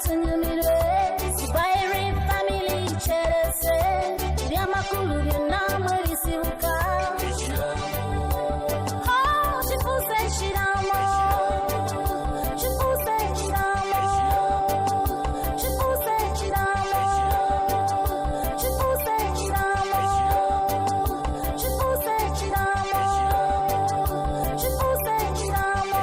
Tunyumirwe Spiry Family kyerese ebyamakulu byonna mwe bisibuka. Oh, kifuuse ekiraamo, kifuuse ekiraamo, kifuuse ekiraamo, kifuuse ekiraamo, kifuuse ekiraamo, kifuuse ekiraamo.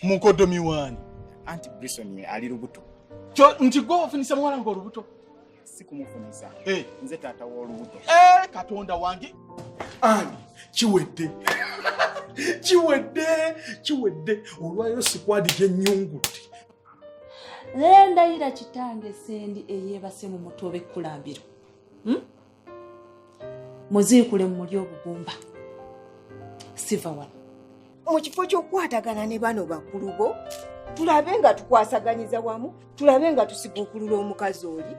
Mukoddomi waani? Anti Brison ali lubuto. Kyo nti gwe ofunisa muwala nga olubuto? Si kumufunisa. Eh. Nze taata w'olubuto. Eh, Katonda wange. Ani kiwedde. Kiwedde, kiwedde. Olwayo sikwadi gye nnyungudde. Naye ndayira kitange sendi eyeebase mu mutobe ekkulambiro. Muziikule mumuli obugumba. Siva wano. Mu kifo ky'okukwatagana ne bano bakulu bo, tulabe nga tukwasaganyiza wamu, tulabe nga tusiguukulula omukazi oli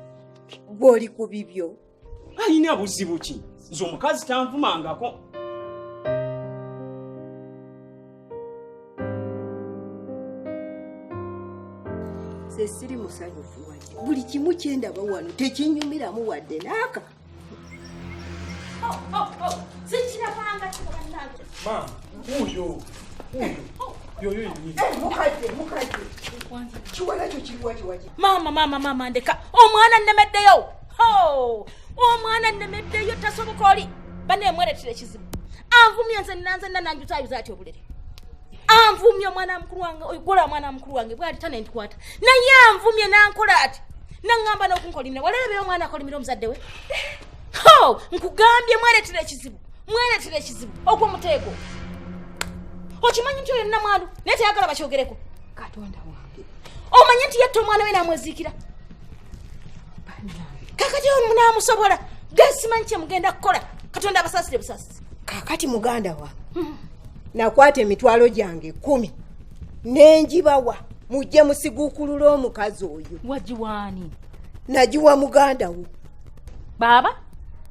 gw'oli ku bibyo. Alina buzibu ki? Nze omukazi tanvumangako. Nze siri musanyufu wadde, buli kimu kye ndaba wano tekinyumiramu wadde n'aka. Sikirabanga kino bannange. Maama, wuuyo, wuuyo. Yoyo yennyini. Eh, mukadde, mukadde. Kiwala kyo kiriwa kiwaki? Maama, maama, maama, ndeka. Omwana nnemeddeyo. Ho! Omwana nnemeddeyo tasoboka oli. Banne mwereetera ekizibu. Anvumye nze nanze nananjuzayuza ati obulere. Anvumye omwana mukulu wange, ogola omwana mukulu wange bw'ati tane ntukwata. Naye anvumye n'ankola ati. Naŋŋamba n'okunkolimira. Walabeyo omwana akolimira omuzadde we. Ho! Nkugambye mwereetera ekizibu. Mwereetera ekizibu. Ogwo muteego. Okimanyi nti oyo nnamwandu naye teyagala bakyogereko. Katonda wange. Omanyi nti yatta omwana we n'amweziikira. Kakati oyo munaamusobola. Gasimanyi kye mugenda kukola. Katonda abasaasire busaasizi. Kaakati muganda wange, nakwata emitwalo gyange 10 ne ngibawa mujje musiguukulule omukazi oyo. Wagiwaani? Nagiwa muganda wo. Baaba?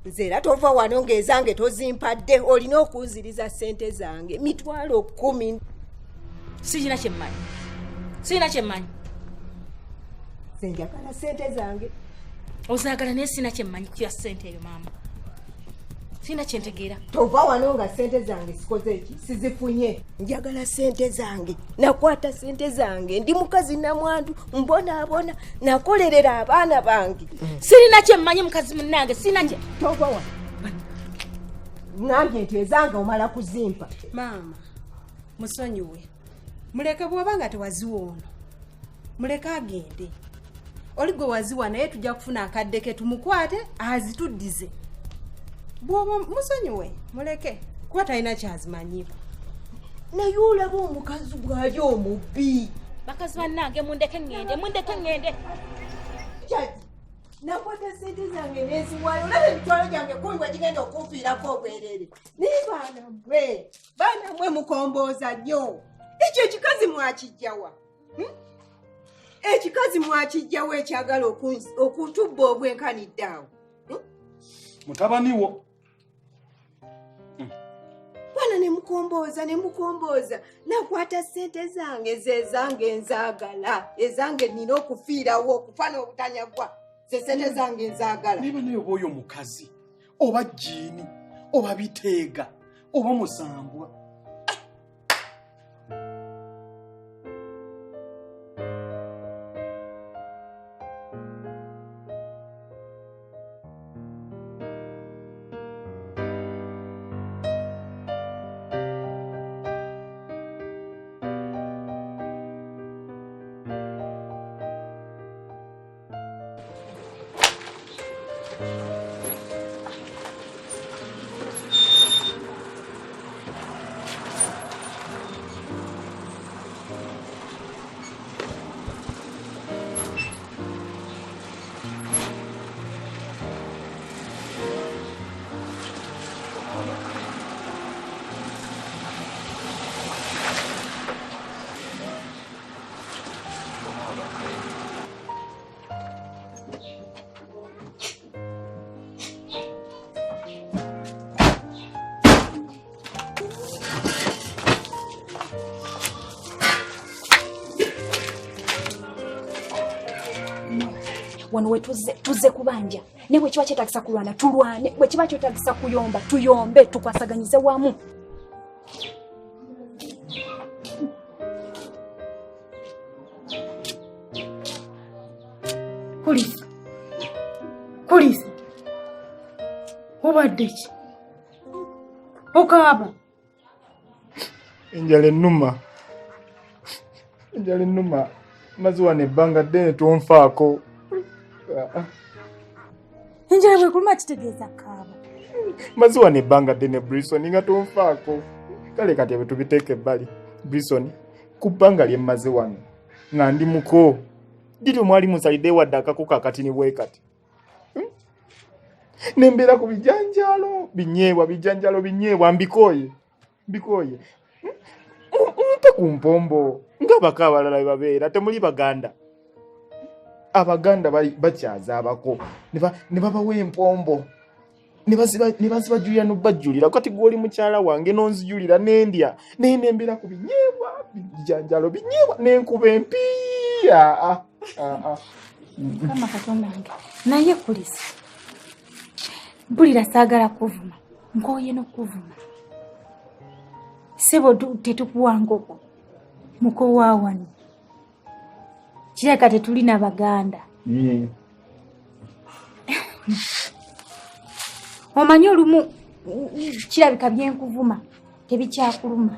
Nze era tova wano ng'ezange tozimpadde, olina okunziriza ssente zange mitwalo 10. Sirina kye mmanyi. Sirina kye mmanyi. Nze njagala ssente zange. Ozaagala naye sirina kye mmanyi ku ya ssente eyo maama. Sirina kye ntegeera. Tova wano nga ssente zange sikoze eki? Sizifunye. Njagala ssente zange. Nakwata ssente zange. Ndi mukazi namwandu, mbonaabona, nakolerera abaana bange. Sirina kye mmanyi mukazi munnange, sirina kye. Tova wano. Ŋŋambye nti ezange omala kuzimpa. Maama, musonyiwe. Muleke bw'oba nga tewaziwa ono. Muleke agende. Oli gwe waziwa naye tujja kufuna akadde ke tumukwate azituddize. Bw'oba musonyiwe, muleke kuba talina kyazimanyiiko. Naye olaba omukazi bw'ali omubbi. Bakazi bannange mundeke ŋŋende, mundeke ŋŋende. Kyaki, nakwata ssente zange n'eziwaayo, olaba emitwalo gyange 10 bwe gigenda okunfiirako obwereere. Naye baana mmwe, baana mmwe mukombooza nnyo. Ekyo ekikazi mwakiggyawa? Ekikazi mwakiggyawa ekyagala okutubba obwenkanidde awo? Mutabani wo. Bwana ne mukombooza, ne mukombooza. Nakwata ssente zange, ze zange nzaagala. Ezange nnina okufiirawo, okufa n'obutanyagwa. Ze ssente zange nzaagala. Naye banaye oba oyo mukazi, oba jjiini, oba biteega, oba musambwa. Wano we tuzze kubanja. Ne bwe kiba kyetaagisa kulwana tulwane, bwe kiba kyetaagisa kuyomba tuyombe, tukwasaganyize wamu. Kulisa. Kulisa. Obadde ki? Okaaba. Enjala ennuma. Enjala ennuma. Maze wano ebbanga ddene tonfaako. Enjala bwekuluma kitegeeza kaaba. Maze wano ebbanga ddene Brison nga tonfaako. Kale kati ebyo tubiteeka ebbali. Brison, ku bbanga lye mmaze wano nga ndi muko. Diri mwali musalidde wadde akakoko akatini bwe kati. Nembeera ku bijanjaalo binyeebwa, bijanjaalo binyeebwa, mbikooye. Mbikooye. Mumpe ku mpombo ng'abako abalala bwe babeera, temuli Baganda. Abaganda bakyaza abako ne babawa empombo ne bazibajulira n'obajulira. Kati gw'oli mukyala wange n'onzijulira n'endya naye nembeera ku binyeebwa, bijanjaalo binyeebwa, n'enkuba empiiya. Mukama Katonda wange, naye Kulisa, mpulira saagala kuvuma, nkooye n'okuvuma. Ssebo tetukuwa nkoko, muko wa wano. Kirabika tetulina Baganda. Omanyi olumu kirabika byenkuvuma tebikyakuluma.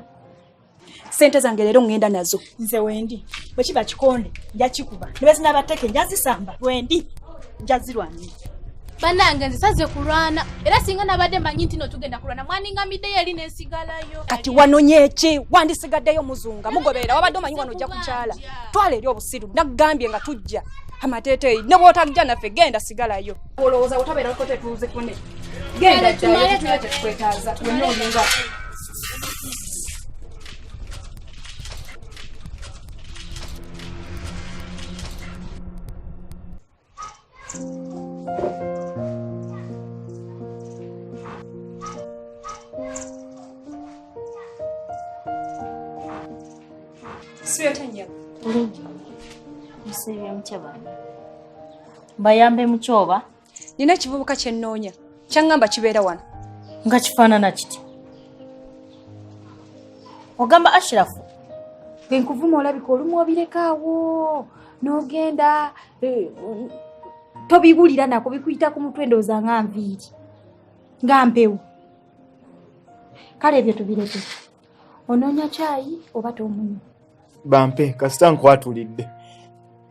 Sente zange leero ŋŋenda nazo. Nze wendi bwe kiba kikonde nja kikuba, ne bwe zinaaba nja zisamba, wendi nja zirwanira. Bannange nze saze kulwana, era singa nabadde mmanyi nti no tugenda kulwana mwaningamiddeyo eri n'ensigalayo. Kati wanonye ki? Wandisigaddeyo muzunga mugoberera, wabadde omanyi wano ojja kukyala. Twala eri obusiru, naggambye nga tujja amateeteeyi, ne bw'otajja naffe genda sigalayo. Olowooza otabeerako tetuuzifune. Genda ddayo, tetulina kye tukwetaaza, wenna olinga. Mbayambe mukyoba. Nina ekivubuka kye nnoonya, kyaŋŋamba kibeera wano. Nga kifaanana kiti? Ogamba Ashirafu? Enkuvuma olabika olumu obirekaawo n'ogenda tobiwulira nako bikuyita ku mutwe ndowooza nga nviiri nga mpewo. Kale ebyo tubireke. Onoonya kyayi oba tomunywa? Bampe, kasita nkwatulidde.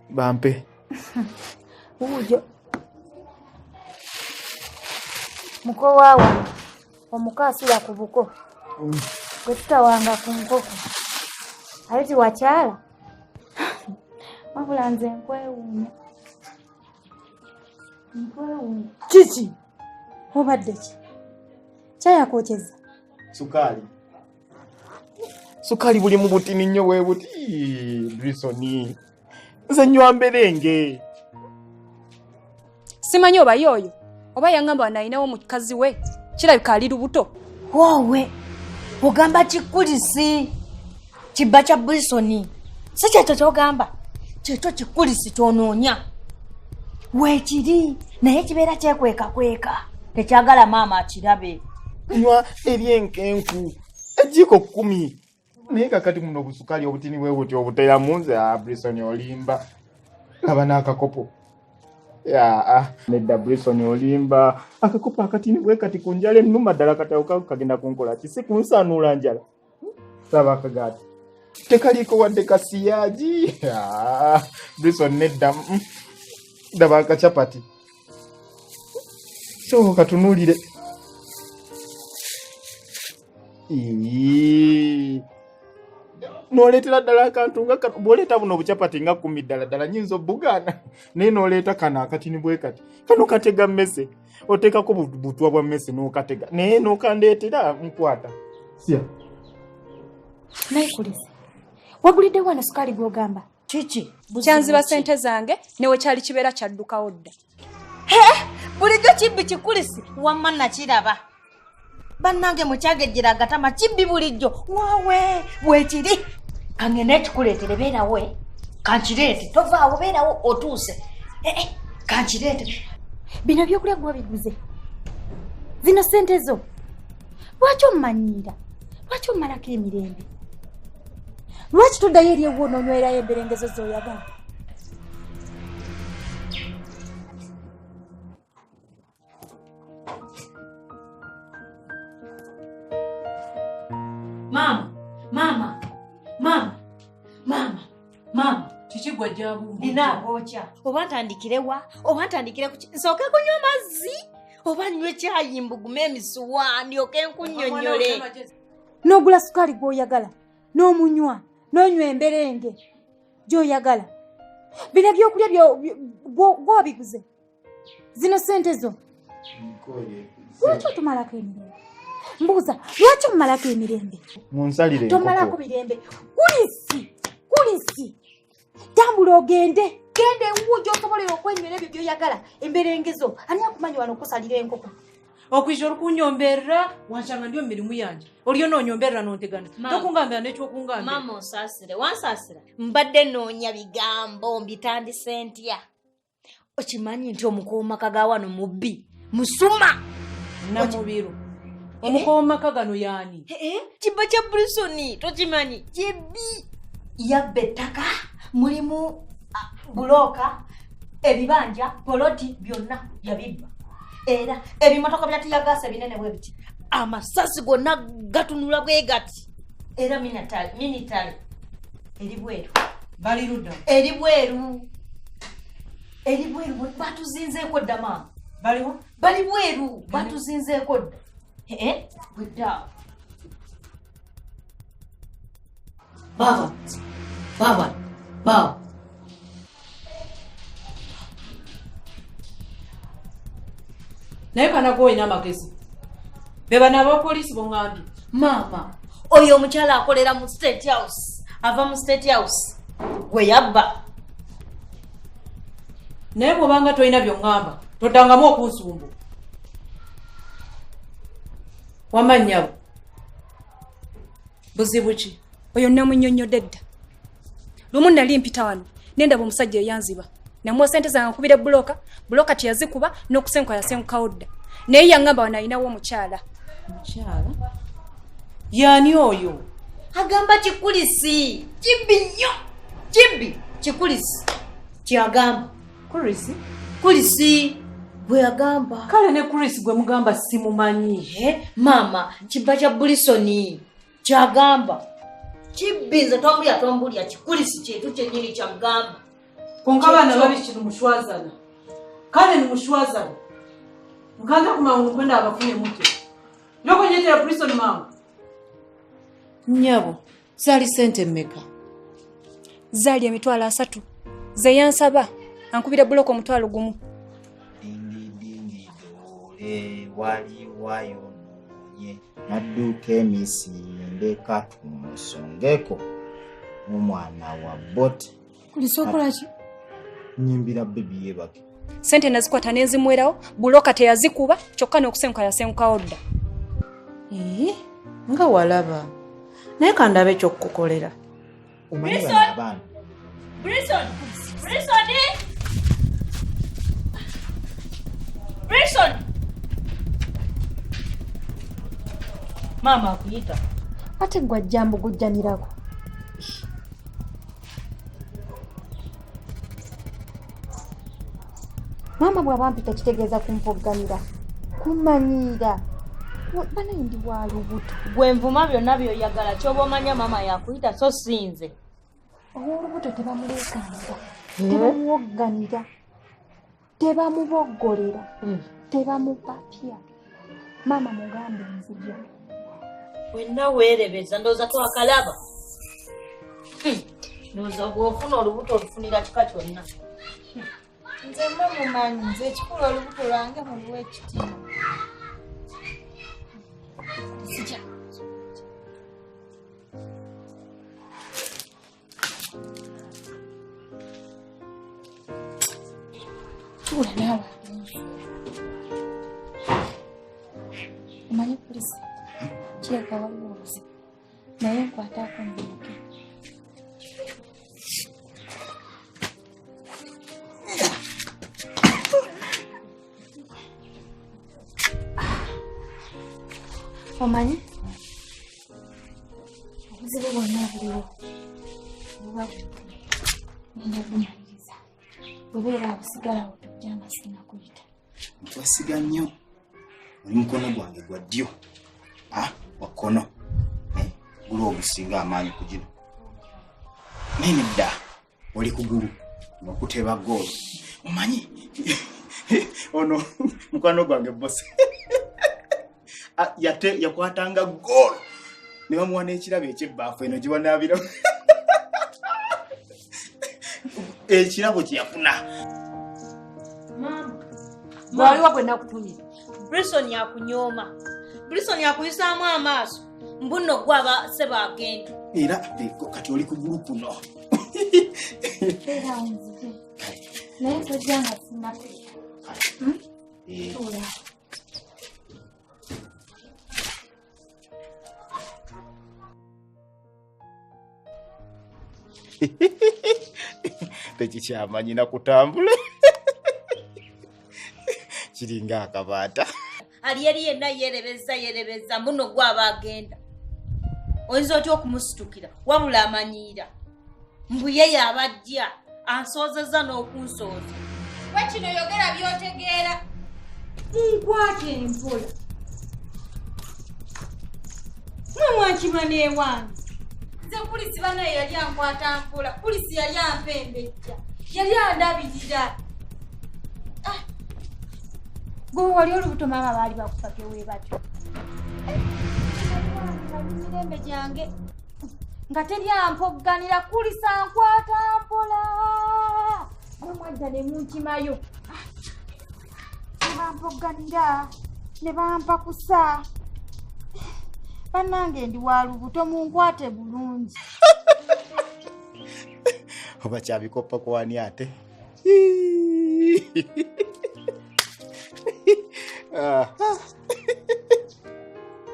Bampe. Wuujo. Muko wa wano, omuko asula ku buko. Gwe tutawanga ku nkoko. Ate tiwakyala? Wabula nze nkwewuunya. Nkwewuunya. Kiki? Obadde ki? Kyayakwokeza? Sukaali. Sukaali buli mu butini nnyo bwe buti. Brisoni. Nze nnywa mberenge. Simanyi oba y'oyo oba yaŋŋamba wano alinawo mukazi we, kirabika ali lubuto. Woowe, ogamba kikulisi kibba kya Brisoni, si kyekyo ky'ogamba? Kyekyo kikulisi ky'onoonya weekiri, naye kibeera kyekwekakweka, tekyagala maama akirabe. Nywa ebyenkenku ejjiiko 10 naye kakati muno obusukaali obutini bwe buti obuteeramu nze. Brisoni olimba, laba n'akakopo. Nedda Brisoni olimba, akakopo akatini bwe kati ku njala ennuma ddala kati awo kagenda kunkola ki? Si kunsanuula njala. Laba akagaati tekaliiko wadde kasiyaagi. Brisoni nedda. Daba akacapati so katunuulire. N'oleetera ddala akantu nga bw'oleeta buno obucapati nga 10 ddala ddala nnyinza obbugaana, naye n'oleeta kano akatini bwe kati, kano katega mmese, oteekako butwa bwa mmese n'okatega, naye n'okandeetera nkwata. Sya. Naye Kulisa, wagulidde wano sukaali gw'ogamba? Kiki? Kyanziba ssente zange ne we kyali kibeera kyaddukawo dda. Bulijjo kibbi kikulisi wamma nakiraba. Bannange mukyagejjera agatama kibbi bulijjo waawe bwekiri. Kangende ekikuleetere beerawo, kankireete tovaawo beerawo otuuse. Kankireete. Bino ebyokulya gwe wabiguze. Zino ssente zo. Lwaki ommanyiira? Lwaki ommalako emirembe? Lwaki toddayo eri ewuwo n'onywerayo emberengezo z'oyagala? Maama, maama, maama, maama, maama. Kiki gwe jabu? Nina agookya. Oba ntandikire wa? Oba ntandikire ku ki? Nsooke kunywa mazzi oba nnywe caayi mbugume emisuwa ndyoke nkunnyonnyole. N'ogula sukaali gw'oyagala, n'omunywa, n'onywa emberenge gy'oyagala. Bino ebyokulya gw'obiguze. Zino ssente zo. Lwaki otumalako emirembe? Mbuuza, lwaki omumalako emirembe? Munsalire enkoko. Tomalako mirembe. Kulisi, kulisi. Tambula ogende. Genda ewuwo gy'osobolera okwenywera ebyo by'oyagala. Emberengezo. Ani akumanyi wano okusalira enkoko? Okwija orikunyomberera wanshanga ndi omu mirimu yangye. Oriyo noonyomberera nontegana. Tokungambira n'ekyokungambira. Maama onsaasire, wansaasira. Mbadde noonya bigambo mbitandise ntya? Okimanyi nti omukoomaka ga wano mubbi musuma Namubiru. Omukoomaka gano yaani? Kibba kya Bulisoni tokimanyi? Kibbi yabba ettaka mulimu bulooka, ebibanja, poloti byonna yabibba. Era ebimotoka bya tiyagaasi ebinene bwe biti, amasasi gonna gatunula bwe gati. Era minitale eri bweru. Bali ludda? Eri bweru. Eri bweru, batuzinzeeko dda maama. Baliwo? Bali bweru, batuzinzeeko dda. Bwedda. Baba, baba, baba. Naye kana gwe olina amagezi. Be bano abapoliisi b'oŋŋambye. Maama, oyo omukyala akolera mu State House, ava mu State House, gwe yabba. Naye bw'obanga tolina by'oŋŋamba, toddangamu okunsumbu. Wamma nnyabo. Buzibu ki? Oyo namunnyonnyodde dda. Lumu nali mpita wano, ne ndaba omusajja eyanziba. Namuwa ssente zange nkubire bbulooka, bbulooka teyazikuba n'okusenguka yasengukawo dda. Naye yaŋŋamba wano alinawo omukyala. Omukyala? Y'ani oyo? Agamba kikulisi. Kibbi nnyo. Kibbi kikulisi. Ky'agamba. Kulisi? Kulisi gwe yagamba. Kale ne Kulisi gwe mugamba simumanyi. Maama, kibba kya Bulisoni. Ky'agamba. Kibbi nze tombulya tombulya kikulisi kyetu kyennyini kyagamba. Konka abaana babi kino mushwazana. Kale ni mushwazana. Nkanza kumangu kwenda abafune mutwe. Loko nyetera Bulisoni mangu. Nnyabo, zaali ssente mmeka? Zaali 300,000. Ze yansaba ankubira bbulooka 10,000. Dingidingi doole wali wayonoonye. Nadduka emisinde katumusongeko omwana wa bote. Kulisa okola ki? Nnyimbira bebi yeebake. Ssente nazikwata ne nzimuwerawo, bbulooka teyazikuba kyokka n'okusenguka yasengukawo dda. Ee, nga walaba. Naye kandabe eky'okukukolera. Omanyi bano abaana. Brison! Brison! Brison! Maama akuyita. Ate gwe ajja mbugujjanirako. Maama bw'aba mpita kitegeeza kumpogganira, kummanyiira. Banaye ndi wa lubuto. Gwe nvuma byonna by'oyagala, ky'oba omanya maama yakuyita so si nze. Ow'olubuto tebamuleekaanira, tebamuwogganira, tebamuboggolera, tebamupapya. Maama mugambe nzija. Wenna weerebeza ndowooza twakalaba. Ndowooza bw'ofuna olubuto olufunira kika kyonna. Nze mwe mumanyi, nze ekikulu olubuto lwange muluwa ekitiibwa. Nzija. Tuula naawe. Omanyi polisi kirabika waliwo obuzibu naye nkwataako nzimuke. Omanyi obuzibu bwonna obuliwo buba ngenda bumaliriza. Bwebeera abusigalawo tojja nga sinnakuyita. Nkwesiga nnyo. Oli mukono gwange gwa ddyo. Wa kkono. Gulu ogusinga amaanyi ku gino. Naye nedda oli kugulu ng'okuteba ggoolo. Omanyi ono mukwano gwange bosi yakwatanga ggoolo ne bamuwa n'ekirabo eky'ebbaafu eno gye banaabira. Ekirabo kye yafuna. Maama. Waliwo gwe nakutumye. Brisson yakunyooma. Brisson yakuyisaamu amaaso. Mbu nno gwe aba ssebo agenda. Era kati oli kugulu kuno. Era nzije. Naye tojja nga sinnakuyita. Tuula. Tekikyamanyi na kutambula. Kiringa akabaata. Ali eri yenna yeerebezza mbu nno gwe aba agenda. Oyinza otya okumusitukira wabula amanyiira. Mbu ye y'abajja ansoozezza n'okunsooza. Gwe kino yogera by'otegeera. Nkwate empola. Mwe mwankima n'ewange. Nze Kulisi banaye yali ankwata mpola. Kulisi yali ampembejja. Yali andabirira. Gwe wali olubuto maama baali bakufabye we batyo. Mirembe gyange nga teri ampogganira. Kulisa nkwata mpola. Mwe mwajja ne munkimayo. Ne bampogganira ne bampakusa. Bannange ndi wa lubuto munkwate bulungi. Oba kyabikoppa kwani ate?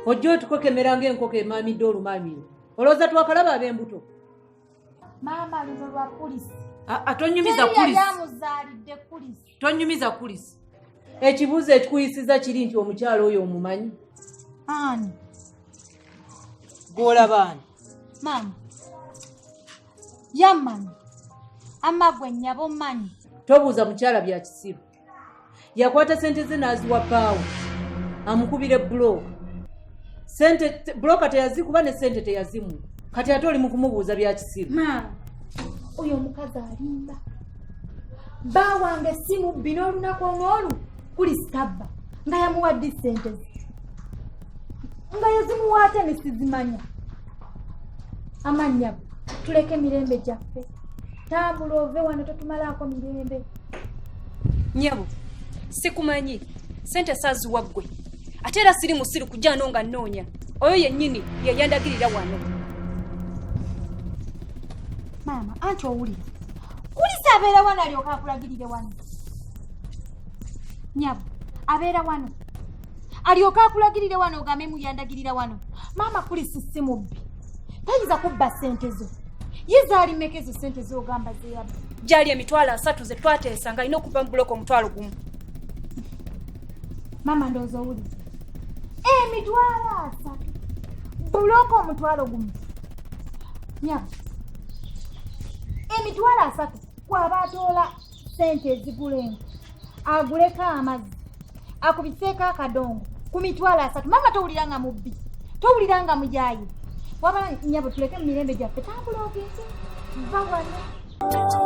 Ojja otukokemera ng'enkoko emaamidde olumaamiro. Olowooza twakalaba ab'embuto? Maama luno lwa Kulisi. Tonyumiza Kulisi. Yamuzaalidde Kulisi. Tonyumiza Kulisi. Ekibuuzo ekikuyisiza kiri nti omukyala oyo omumanyi? Ani? Gw'olaba ani? Maama. Yammanyi. Amma gwe nnyabo mmanyi. Tobuuza mukyala bya kisiru. Yakwata ssente ze n'aziwa bbaawe. Amukubira bbulooka. Ssente bbulooka teyazikuba ne ssente teyazimuwa. Kati ate oli mu kumubuuza bya kisiru. Maama, oyo omukazi alimba. Bba wange si mubbi n'olunaku olw'olu Kulisi tabba nga yamuwadde ssente ze. Nga yazimuwa ate ne sizimanya. Amannya tuleke mirembe gyaffe. Tambula ove wano totumalaako mirembe. Nnyabo, sikumanyi. Ssente saaziwa ggwe. Ate era siri musiru kujja ano nga nnoonya. Oyo yennyini ye yandagirira wano. Maama, anti owulira. Kulisi abeera wano alyoke akulagirire wano. Nnyabo, abeera wano. Alyoke akulagirire wano ogambe muyandagirira wano. Maama Kulisi si mubbi. Tayinza kubba ssente zo. Ye zaali mmeka ezo ssente z'ogamba ze yabba? Gyali 30,000 ze twateesa nga alina okuva mu bulooka 10,000. Maama ndowooza owulira. 30,000. Bulooka 10,000. Nnyabo, 30,000 kwaba atoola ssente ezigula enku, aguleko amazzi, akubiseeko akadongo ku 30,000. Maama towulira nga mubbi, towulira nga muyaaye. Wabala nnyabo tuleke mu mirembe gyaffe, tambula ogende, va wano.